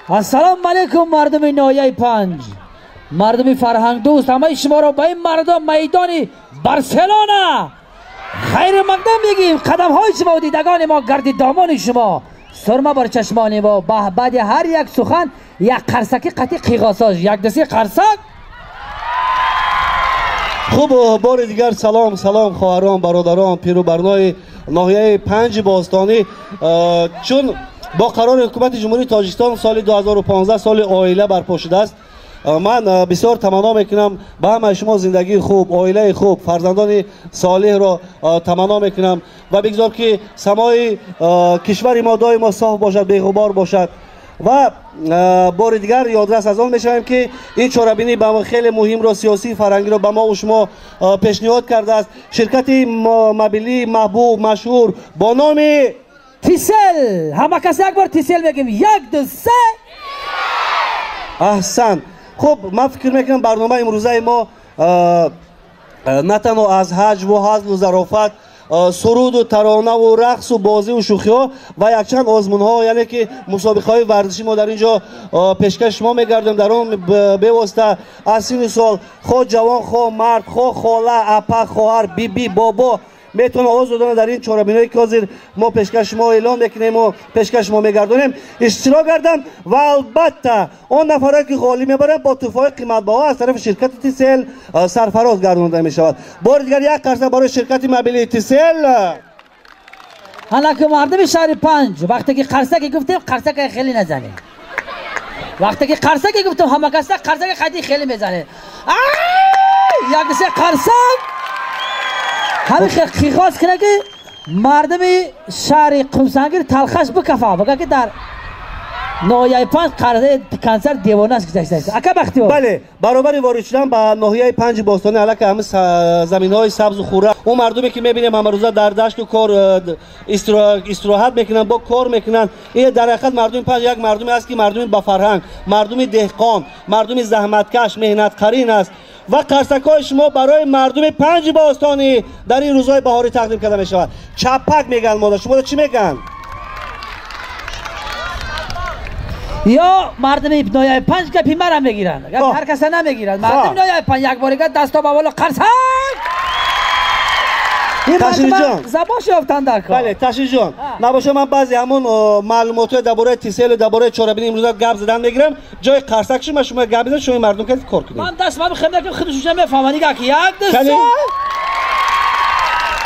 Ассалому алайкум мардуми ноҳияи Панҷ, мардуми фарҳангдӯст, ҳамаи шуморо ба ин мардум майдони Барселона хайри мақдам мегӯем. Қадамҳои шумо дидагони мо, гарди домони шумо, сурма бар чашмони мо. Баъди ҳар як сухан як қарсаки қатъи қиғосоз, як даси қарсак. Хуб, бори дигар салом, салом хоҳарон, бародарон, пиру барнои ноҳияи Панҷи бостонӣ. Чун бо қарори ҳукумати Ҷумҳурии Тоҷикистон соли 2015 соли оила барпо шудааст, ман бисёр таманно мекунам ба ҳамаи шумо зиндагии хуб, оилаи хуб, фарзандони солеҳро таманно мекунам ва бигзор ки самои кишвари мо доимо соф бошад, беғубор бошад. Ва бори дигар ёдрас аз он мешавем, ки ин чорабинӣ ба хеле муҳимро, сиёсии фарҳангиро ба мо шумо пешниҳод кардааст ширкати мобилии маҳбуб, машҳур бо номи Тисел. Ҳама кас як бор Тисел мегӯем. Як, ду, се. Аҳсан. Хуб, ман фикр мекунам барномаи имрӯзаи мо на танҳо аз ҳаҷву ҳазлу зарофат, суруду таронаву рақсу бозиву шӯхиҳо ва якчанд озмунҳо, яъне ки мусобиқаҳои варзишӣ мо дар ин ҷо пешкаши шумо мегардем. Дар он бевосита аз синну сол хоҳ ҷавон, хоҳ мард, хоҳ хола, апа, хоҳар, биби, бобо метавонад озодона дар ин чорабиниҳое ки ҳозир мо пешкаши шумо эълон мекунему пешкаши шумо мегардонем иштирок гарданд. Ва албатта он нафарое ки ғолиб мебаранд бо тӯҳфаҳои қиматбаҳо аз тарафи ширкати Тисел сарфароз гардонида мешавад. Бори дигар як қарса барои ширкати мобилии Тисел. Ҳалаки мардуми шаҳри Панҷ, вақте ки қарсаке гуфтем, қарсаке хеле назанед. Вақте ки қарсаке гуфтем, ҳама каса қарсаке қадӣ хеле мезанед. Як се қарсак. Ҳамин қиғоз кунад ки мардуми шаҳри Қумсангир талхаш бикафа, бигӯяд ки дар ноҳияи Панҷ консерт девонаш гузаштааст. Ака Бахтиёр. Бале, баробари ворид шудан ба ноҳияи Панҷи бостонӣ аллакай ҳама заминҳои сабзу хурра, он мардуме ки мебинем ҳамарӯза дар дашту кор истироҳат мекунанд, бо кор мекунанд. Ин дар ҳақиқат мардуми Панҷ як мардуме аст ки мардуми ба фарҳанг, мардуми деҳқон, мардуми заҳматкаш, меҳнатқарин аст. Ва қарсакҳои шумо барои мардуми Панҷи бостонӣ дар ин рӯзҳои баҳорӣ тақдим карда мешавад. Чапак мегӯянд модар, шуморо чӣ мегӯянд? Ё мардуми ноҳияи Панҷ гапи мара мегиранд, гапи ҳар каса намегиранд. Мардуми ноҳияи Панҷ як борига дасто ба боло қарсак. Забош ёфтан дар кор. Бале, Ташрифҷон, набоша ман баъзе ҳамон маълумотҳои дар бораи Тиселу дар бораи чорабинии имрӯза гап задан мегирам. Ҷои қарсак шума шумо гап бизанед, шумо мардум кардед кор кунед. Ман даст ман хеле мекунам, худаш уже мефаҳмад. Дига ки як ду се.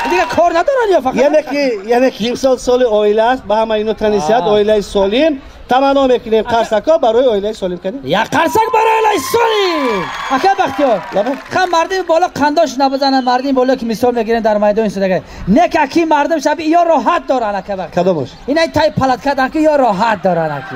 Дига кор надоранд ё фақат. Яъне ки имсол соли оила аст, ба ҳама ино тани сиҳат, оилаи солим таманно мекунем. Қарсакҳо барои оилаи солим кардем. Як қарсак барои оилаи солим. Ака Бахтиёр, хан мардуми боло қандош набизананд, мардуми боло ки мисол мегирем дар майдони судага. Не ки аки мардум шаби ё роҳат доранд ака Бахтиёр. Кадомаш? Ина тай палатка дан ки ё роҳат доранд аки.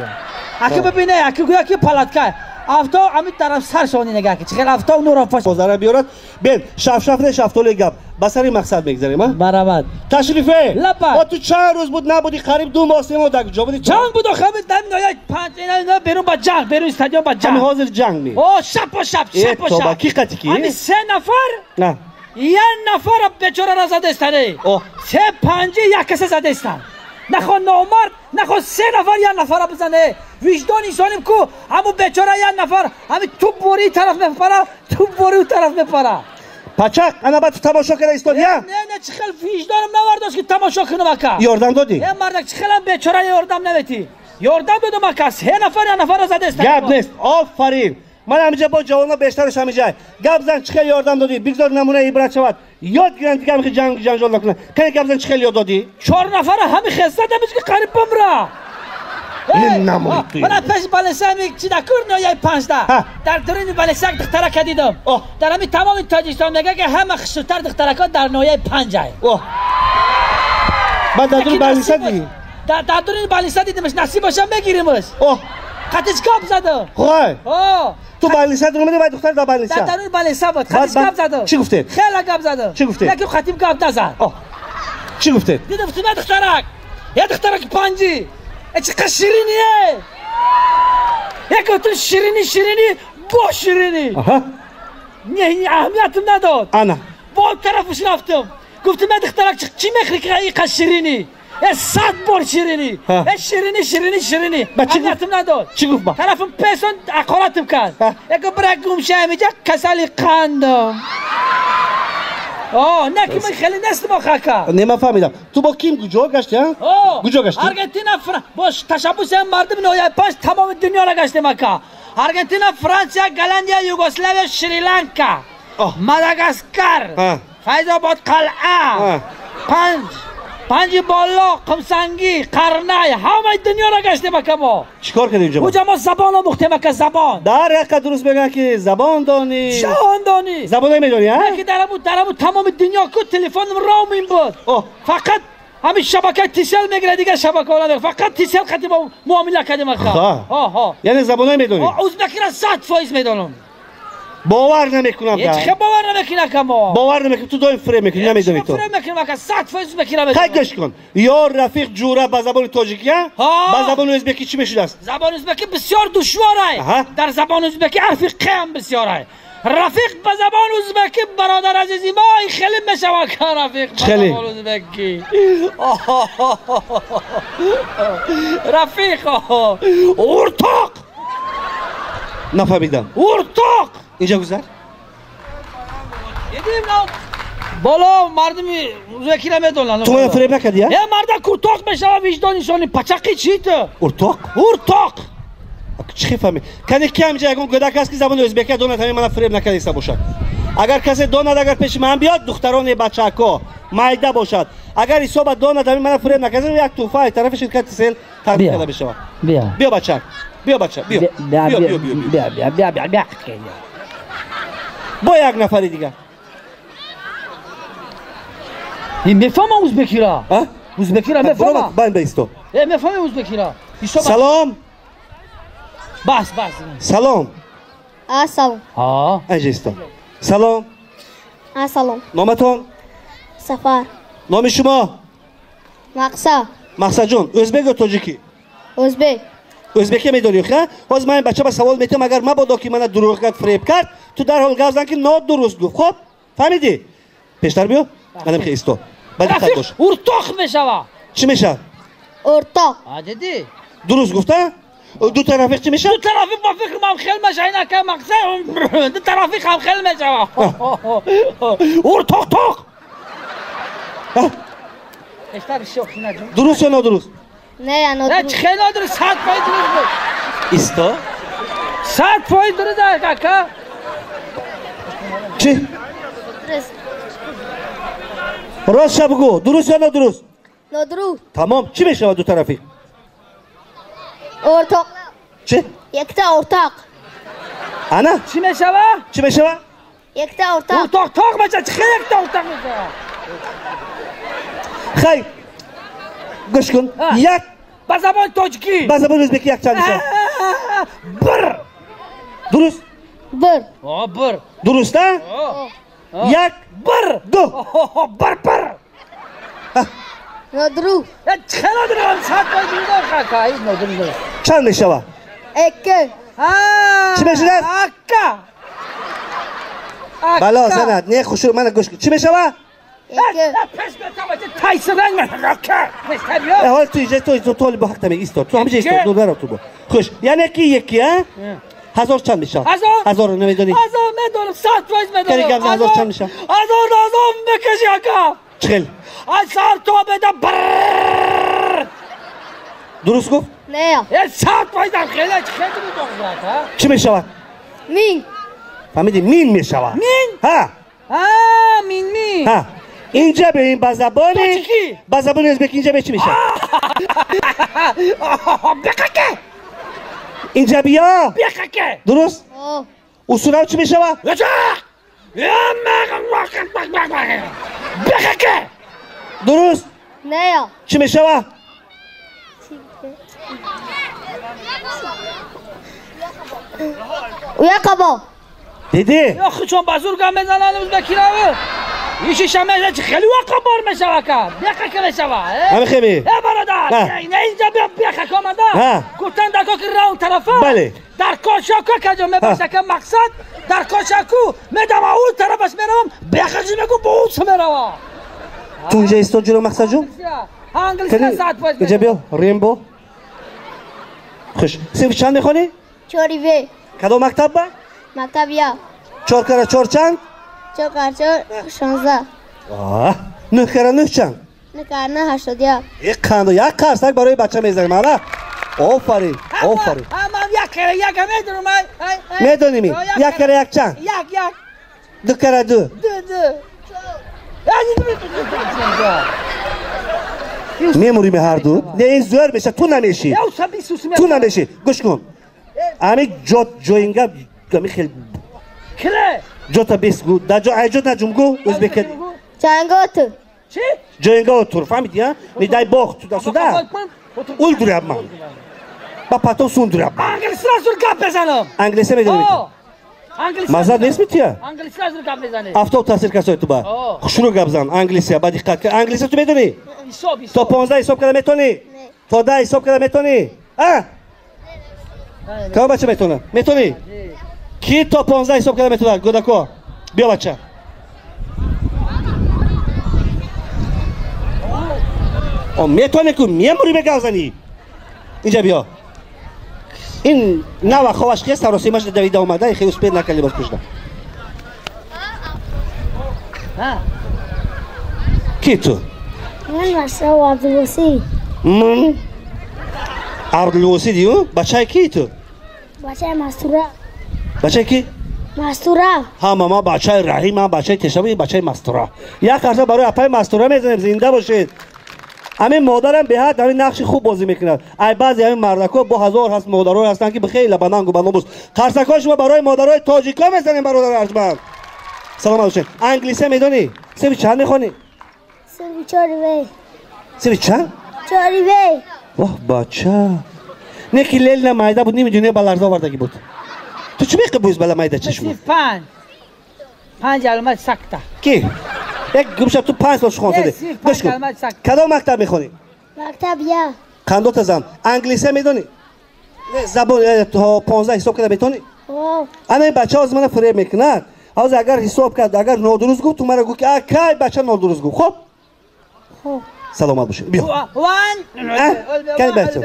Аки бибине, аки гӯя ки палатка. Авто ами тараф сар шони нигоҳ ки чӣ хел авто нуро паш. Бозара биёрад. Бен, шафшаф не шафтоли гап. Ба сари мақсад мегзарем, а? Баравад. Ташрифе. Лапа. О ту чанд рӯз буд набудӣ, қариб 2 моҳ 3 моҳ дар куҷо будӣ? Ҷанг буд охе, дар ноҳияи Панҷ, ина берун ба ҷанг, берун стадион ба ҷанг. Ҳамин ҳозир ҷанг ми. О, шап шап, шап шап. Тоба, ки қати ки? Ҳамин 3 нафар? На. Як нафар бечора задаистане. Се панҷи як каса задаистан. Нахо номард, нахо 3 нафар як нафара бизане. Виҷдон инсоним ку, ҳамун бечора як нафар, ҳамин туп бори тараф мепара, туп бори у тараф мепара. Пачак, ана ба ту тамошо карда истоди, я? Не, не, чӣ хел виҷдонам навардошт ки тамошо кунам ака. Ёрдам додӣ? Е мардак, чӣ хелам бечора ёрдам наметӣ. Ёрдам додам ака, 3 нафар як нафара задаистан. Гап нест, офарин. Ман ҳамиҷа бо ҷавонҳо бештараш ҳамиҷа. Гап зан, чӣ хел ёрдам додӣ? Бигзор намунаи ибрат шавад. Ёд гиранд дигар ҳамихи ҷанг ҷанҷол накунанд. Кане гап зан, чӣ хел ёд додӣ? 4 нафара ҳами хел задам, ки қариб бимра. Ман пеш балеса ҳами чи дакур ноҳияи Панҷда. Дар дуруни балеса як духтарака дидам. Дар ҳами тамоми Тоҷикистон мегӯяд ки ҳама хушрӯтар духтаракҳо дар ноҳияи Панҷай. Баъд дар дуруни балеса дидӣ? Дар дуруни балеса дидимаш, насиб боша мегиримаш. Қатиш гап задам. Хой. Ту балеса дар омадӣ, вай духтар дар балеса. Дар дуруни балеса буд. Қатиш гап задам. Чӣ гуфтед? Хеле гап задам. Чӣ гуфтед? Яке қатим гап назад. Чӣ гуфтед? Дидам гуфтам духтарак. Я духтарак панҷи. Чӣ қадр шириние! Як гуфтам ширинӣ, ширинӣ, бо ширинӣ. Не, аҳамиятам надод. Ана. Бо тарафаш рафтам. Гуфтам духтарак чӣ мехӯрӣ ки ин қадр ширинӣ? 100 бор ширинӣ. Ширинӣ, ширинӣ, ширинӣ. Аҳамиятам надод. Чӣ гуфт ба? Тарафам песон ҳақоратам кард. Яко бира гум ша ҳамиҷа касали қандам. Не ки ман хеле нестам охе ака. Не, ман фаҳмидам. Ту бо ким куҷо гаштӣ, а? Куҷо гаштӣ? Аргентина, бо ташаббуси мардуми ноҳияи Панҷ тамоми дунёро гаштем ака. Аргентина, Франсия, Голландия, Югославия, Шри-Ланка, Мадагаскар, Файзобод қалъа, Панҷи боло, Қумсангӣ, Қарнай, ҳамаи дунёро гаштем ака мо. Чӣ кор кардем ҷо? Уҷа мо забон омӯхтем ака, забон. Дар ҳақиқат дуруст мегӯянд ки забон донӣ. Ҷаҳон донӣ. Забонҳо медонӣ, а? Не ки дараму тамоми дунё ку телефонам роуминг буд. Фақат ҳамин шабакаи Тисел мегирад, дигар шабакаҳо надорад. Фақат Тисел қати мо муомила кардем ака. Яъне забонҳо медонӣ? Ӯзбекиро 100% медонам. Бовар намекунам. Чӣ бовар намекунӣ ака мо? Бовар намекунам, ту доим фиреб мекунӣ, намедонӣ ту. Фиреб мекунам ака, 100% ӯзбекиро медонам. Хай гӯш кун. Ё рафиқ ҷура ба забони тоҷикӣ, ба забони ӯзбекӣ чӣ мешудааст? Забони ӯзбекӣ бисёр душвор ай. Дар забони ӯзбекӣ ҳарфи қ ҳам бисёр ай. Рафиқ ба забони ӯзбекӣ бародар азизи мо ин хеле мешавад ака рафиқ ба забони ӯзбекӣ. Рафиқ уртоқ. Нафаҳмидам. Уртоқ. Инҷа гузар. Дидим боло мардуми ӯзбекиро медонанд. Ту мана фиреб накардӣ, а? Э, мардак уртоқ мешавад виҷдони инсони. Пачақи чӣ ту? Уртоқ? Уртоқ. Чӣ фаҳмид? Кане ки ҳамҷа ягон гӯдак аст ки забони ӯзбекия донад, ҳамин мана фиреб накардаиста бошад. Агар касе донад, агар пеши ман биёд, духтарони бачако майда бошад. Агар ҳисоба донад, ҳамин мана фиреб накарда, як тӯҳфа аз тарафи ширкати Тисел тақдим карда мешавад. Биё бачак. Биё бача, биё. Биё, биё, биё, биё. Биё, биё, биё. Бо як нафари дигар. Ин мефаҳмам ӯзбекиро. Ӯзбекиро мефаҳмам. Байн баисто. Э, мефаҳмам ӯзбекиро. Салом. Бас, бас. Салом. Салом. Анҷа исто. Салом. Салом. Номатон? Сафар. Номи шумо? Мақсад. Мақсадҷон, ӯзбек ё тоҷикӣ? Ӯзбек. Ӯзбекия медонӣ, ха? Ҳозир ман ин бача ба савол метиҳам, агар мабодо ки мана дурӯғ кард, фиреб кард, ту дарҳол гап зан ки нодуруст гуфт. Хоб? Фаҳмидӣ? Пештар биё. Манам хе исто. Ба диққат бош. Уртоқ мешава. Чӣ мешавад? Уртоқ. А дидӣ? Дуруст гуфта? Ду та рафиқ чӣ мешавад? Ду та рафиқ ба фикр ман хел мешава, ин ака мақсад ду та рафиқ ҳам хел мешава. Уртоқ тоқ. Пештар шӯхӣ наҷон. Дуруст ё нодуруст? Не, нодуруст. Не, чӣ нодуруст? 100% дуруст буд. Исто? 100% дуруст ака. Чӣ? Дуруст. Ростша бугӯ, дуруст ё нодуруст? Нодуруст. Тамом, чӣ мешавад ду тарафиқ? Ортоқ. Чӣ? Якта ортоқ. Ана? Чӣ мешавад? Чӣ мешавад? Якта ортоқ. Ортоқ тоқ мешавад, чӣ якта ортоқ мешавад? Хай, гӯш кун. Як ба забони тоҷикӣ. Ба забони ӯзбекӣ як чанд мешавад? Бір. Дуруст? Бір. Бір. Дуруст, а? Як, бір, ду. Бір, бір. Нодуруст. Чӣ нодуруст? 100% дуруст ака, ин нодуруст. Чанд мешавад? Икки. Чӣ мешавад? Ака. Бало занад, не хушур, мана гӯш кун. Чӣ мешавад? Ҳол ту иҷа ту толиб бо ҳақ тамег исто. Ту ҳамиҷа исто, дур наро ту бо. Хуш, яъне ки яки, а? Ҳазор чанд мешавад? Ҳазор? Ҳазорро намедонӣ? Ҳазор медонам, 100% медонам. Кани гап зан, ҳазор чанд мешавад? Ҳазор азоб мекашӣ ака. Чӣ хел? Аз сар то беда брррр. Дуруст гуфт? Не. 100% ам хеле чӣ хел дуруст а? Чӣ мешавад? Мин. Фаҳмидӣ? Мин мешавад. Мин? Ҳа. Мин, мин. Ҳа. Инҷа бибин ба забони ба забони ӯзбекӣ инҷа бе чӣ мешавад? Беқаке. Инҷа биё. Беқаке. Дуруст? Усулав чӣ мешавад? Беқаке. Дуруст? Не. Чӣ мешавад? Уяқабо. Дидӣ? Ё хучон ба зур гап мезананд ӯзбекиро. Ишиша мешава, хеле вақабор мешава ака. Беқаке мешава. Ҳамихеми? Э бародар, не инҷа биё беқаке омада. Гуфтан дар ко ки рав тарафа. Бале. Дар кошаку каҷо мебаша ка мақсад, дар кошаку медама ӯ тарафаш меравам, беқаки мегу бо ӯ мерава. Ту инҷа исто ҷуро Мақсадҷон? Англисӣ 100%. Инҷа биё, Рембо. Хуш. Синфи чанд мехонӣ? 4 В. Кадом мактаб ба? Мактаб я. 4 кара 4 чанд? 4 кара 4 16. Оҳ, 9 кара 9 чанд? 9 кара 9 81. Э қандо, як қарсак барои бача мезанем, ана? Офарин, офарин. Ман як кара як медонам. Медонӣ? Як кара як чанд? Як, як. 2 кара 2. 2 2. Мемурим ҳарду. Не, ин зӯр меша, ту намешӣ. Ту намешӣ. Гӯш кун. Ами ҷот ҷоинга ами хел. Кире? Ҷота бес гу. Да ҷо ай ҷот наҷум гу, ӯзбека. Ҷоинга отур. Чӣ? Ҷоинга отур, фаҳмидӣ, а? Не дай бог туда сюда. Улдуряб ман. Ба потом сундуряб. Англисӣ зур гап мезанам. Англисӣ медонӣ? Маза нест мития? Англисӣ зур гап мезанӣ. Афтоб таъсир касои ту ба. Хушрӯ гап зан, англисия, ба диққат. Англисия ту медонӣ? Ҳисоб, ҳисоб. То 15 ҳисоб карда метонӣ? То 10 ҳисоб карда метонӣ? А? Кадом бача метонад? Метонӣ? Ки то 15 ҳисоб карда метонад? Гӯдако. Биё бача. О, метонӣ ку, мемурӣ бегап занӣ. Инҷа биё. Ин нава ховаш хест, саросимаш давида омада, хеле успед накард либос пӯшида. Ки ту? Ман Масрав Абдулвосӣ. Ман Абдулвосӣ дию? Бачаи ки ту? Бачаи Мастура. Бачаи ки? Мастура. Ҳа, мама бачаи Раҳим, ман бачаи Тешави, бачаи Мастура. Як қарса барои апаи Мастура мезанем, зинда бошед. Ҳамин модарам беҳад ҳамин нақши хуб бозӣ мекунад. Ай баъзе ҳамин мардако бо ҳазор ҳаст модарое ҳастанд, ки хеле банангу баномус. Қарсакҳои шумо барои модарои тоҷико мезанем, бародари арҷманд. Саломат бошед. Англисия медонӣ? Синфи чанд мехонӣ? Синфи 4 В. Синфи чанд? 4 В. Воҳ, бача. Не ки Лелина майда буд, ними дунё ба ларза овардагӣ буд. Ту чӣ меқи буз бала майда чашмо? 5. 5 аломат сакта. Ки? Як гумша ту 5 сол шухон шудӣ. Гӯш кун. Кадом мактаб мехонӣ? Мактаб я. Қандота зан. Англисия медонӣ? Не, забон то 15 ҳисоб карда метонӣ? Ана ин бача ҳозир мана фиреб мекунад. Ҳозир агар ҳисоб кард, агар нодуруст гуфт, ту мара гӯ ки акай бача нодуруст гуфт. Хоб? Хоб. Саломат бошед. Биё. One. Кай бача?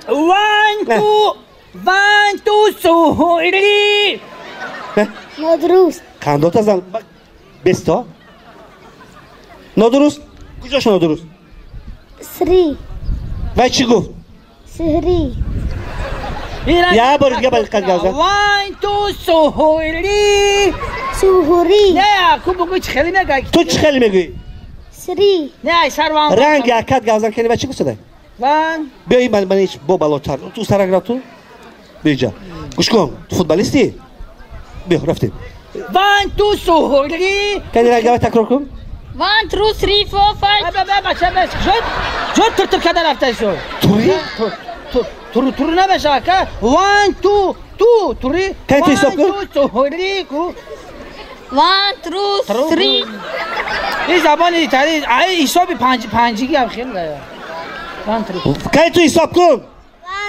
1 2 1 2 3. Нодуруст. Қандота зан. Бесто? Нодуруст? Куҷош нодуруст? Сри. Вай чӣ гуфт? Сри. Як бори дига ба диққат гап зан. 1 2 3. Суҳурӣ. Не, ку бугӯ чӣ хеле мегӯй? Ту чӣ хеле мегӯӣ? Сри. Не, сарван. Ранг якат гап зан кани ва чӣ гуфтадай? Ван. Биё ин ман ҳеч бо балотар. Ту сарак рафт ту? Биё инҷа. Гӯш кун, ту футболистӣ? Биё, рафтем. 1 2 3. Кани ранг давай такрор кун. 1 2 3 4 5. Бача, бача, шуд? Ҷон тур-тур карда рафта шуд. Тури? Тур тур намешава ка? 1 2 2 3. Кай ту ҳисоб кун? 1 2 3 ку. 1 2 3. Ин забони италӣ, ай ҳисоби панҷ панҷигӣ ҳам хеле дорад. 1 2. Кай ту ҳисоб кун?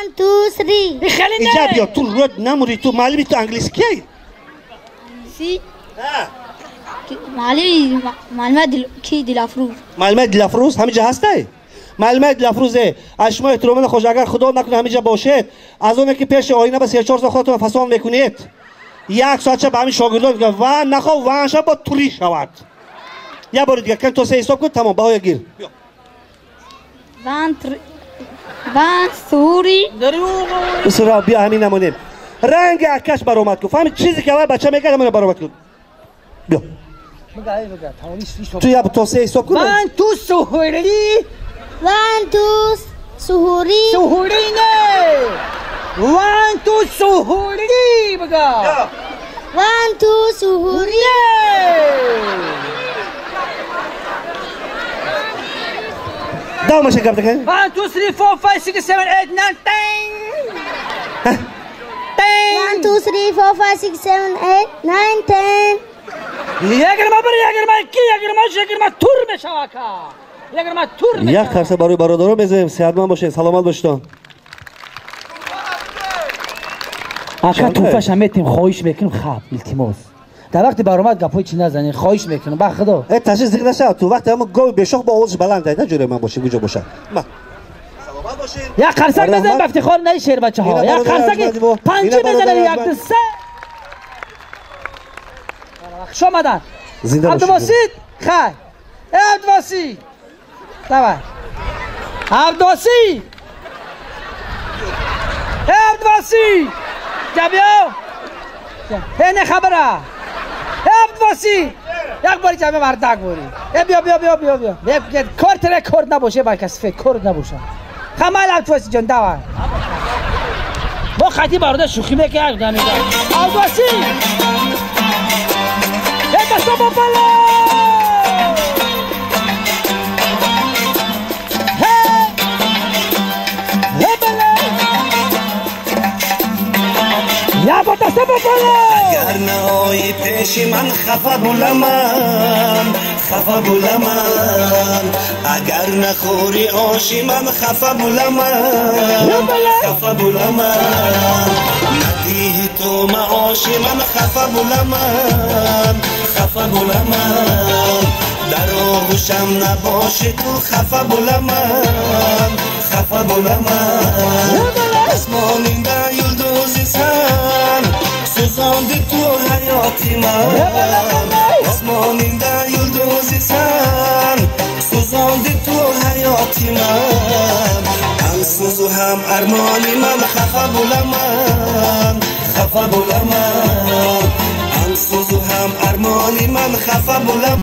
1 2 3. Ин хеле не. Инҷа биё, ту рӯд намурӣ, ту маълими ту англисӣ кияй? Си. Маълима ки Дилафрӯз. Маълимаи Дилафрӯз ҳаминҷа ҳастай? Маълимаи Дилафрӯзе, аз шумо эҳтиромона хош, агар худо накунад ҳаминҷа бошед, аз оне ки пеши оина ба 3-4 соат худатон фасон мекунед, як соатча ба ҳамин шогирдон мегӯяд, ва нахо ванша бо тури шавад. Як бори дигар кан то се ҳисоб кун, тамом, баҳоя гир. 1 3 1 3. Усура, биё ҳамин намонем. Ранги акаш баромад кун. Фаҳмид, чизе ки аввал бача мекард, ҳамона баромад кун. Биё. Ту як то се ҳисоб кун. 1 2 3. 1 2 3. Суҳурӣ не. 1 2 3 бага. 1 2 3. Давомаша гап дакан. 1 2 3 4 5 6 7 8 9 10. 1 2 3 4 5 6 7 8 9 10. Ягирма бір, ягирма икки, ягирма уч, ягирма тур мешава ка. Ягирма тур мешава. Як қарса барои бародарон мезанем. Сеҳатманд бошед, саломат бошед. Ака туҳфаша метем, хоҳиш мекунем, хаб, илтимос. Дар вақти баромад гапҳои чӣ назанӣ, хоҳиш мекунам, ба худо. Э, ташвиш зиқ нашав, ту вақте ҳама гови бешох бо овозаш баланд ай, ҷӯре ман бошӣ, куҷо бошад. Ма. Саломат бошед. Як қарсак мезанем ба ифтихори наи шербачаҳо. Як қарсаки панҷи мезанем, як, ду, се. Хуш омаданд. Абдубосит, хай. Э, Абдубосит. Давай. Абдубосит. Э, Абдубосит. Ҷабиё. Э, не хабара. Э, Абдубосит. Як бори ҷамъ мардак бори. Э, биё, биё, биё, биё, биё. Кор тре кор набоше, бай касфе кор набоша. Хамал Абдубосит ҷон, давай. Мо хати бародар шӯхӣ мекунем, намедонам. Абдубосит. Э, дасто ба бало. Агар наои пеши ман хафа буламан, хафа буламан. Агар нахӯри оши ман хафа буламан, хафа буламан. Надиҳи ту маоши ман хафа буламан, хафа буламан. Дар оғӯшам набоши ту хафа буламан, хафа буламан. Осмонинда юлдузисан, сӯзонди ту ҳаёти ман. Осмонинда юлдузисан, сӯзонди ту ҳаёти ман. Ҳам сӯзу ҳам армони ман хафа буламан, хафа буламан. Ҳам сӯзу ҳам армони ман хафа буламан.